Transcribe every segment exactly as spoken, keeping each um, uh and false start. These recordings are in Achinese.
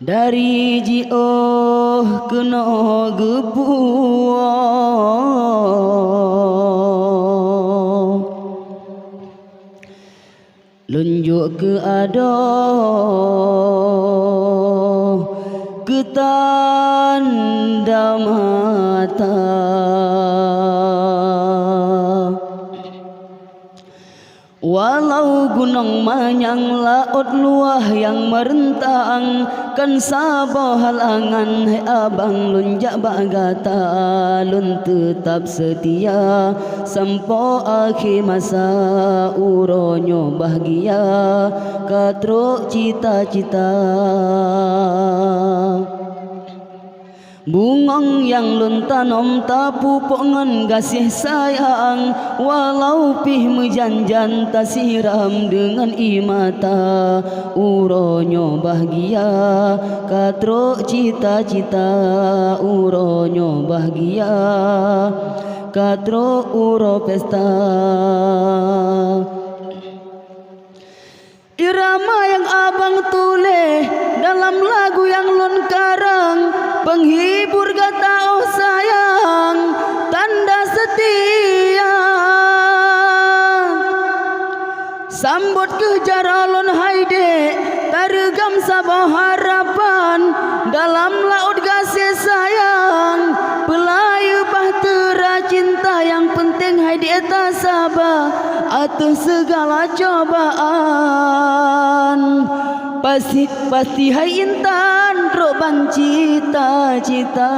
Dari jiôh keunoe geupuwoe, lôn jok keu adoe keu tanda mata. Walau gunong manyang laôt luwah nyang meureuntang, kon saboh halangan, hai abang, lôn jak bak gata, lôn teutab seutia sampoe akhé masa. Uroe nyoe bahgia ka trok cita-cita. Bungöng nyang lôn tanom tapupok ngon gaséh sayang, walau pih meujan-jan tasiram deungon ié mata. Uroe nyoe bahgia ka trok cita-cita, uroe nyoe bahgia ka trok uroe pesta. Irama nyang abang tuléh dalam lagu nyang lôn karang, peunghibur gata, oh sayang, tanda seutia. Sambot kheueh jaroe lôn hai dék, tareugam saboh harapan dalam laôt gaséh sayang. Peulayeue bahtera cinta, nyang peunteng hai dék tasaba ateueh seugala cobaan. Pasti, pasti hai intan trok ban cita-cita.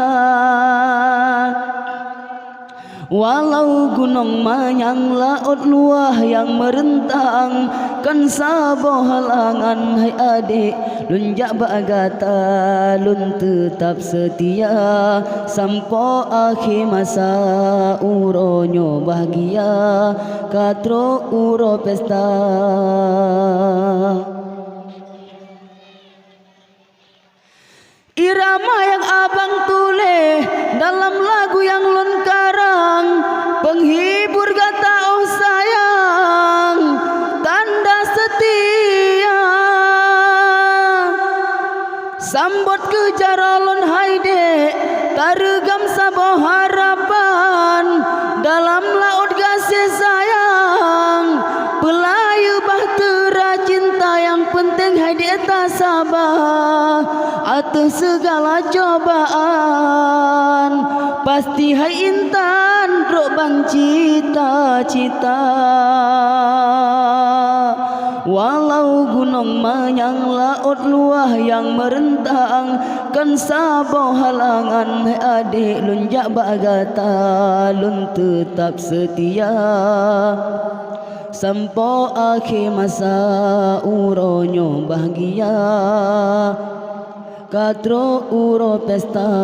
Walau gunong manyang laôt luwah nyang meureuntang, kon saboh halangan hai adék, lôn jak bak gata, lôn teutab seutia sampoe akhé masa. Uroe nyoe bahgia ka trok uroe pesta. Irama nyang abang tuléh dalam lagu nyang lôn karang, peunghibur gata, oh sayang, tanda seutia. Sambot kheueh jaroe lôn hai dék, tareugam saboh harapan dalam laôt gaséh sayang. Peulayeue bahtera cinta, nyang peunteng hai dék tasaba ateueh seugala cobaan. Pasti hai intan trok ban cita-cita. Walau gunong manyang laôt luwah nyang meureuntang, kon saboh halangan hai adék, lôn jak bak gata, lôn teutab seutia sampoe akhé masa. Uroe nyoe bahgia ka trok uroe pesta.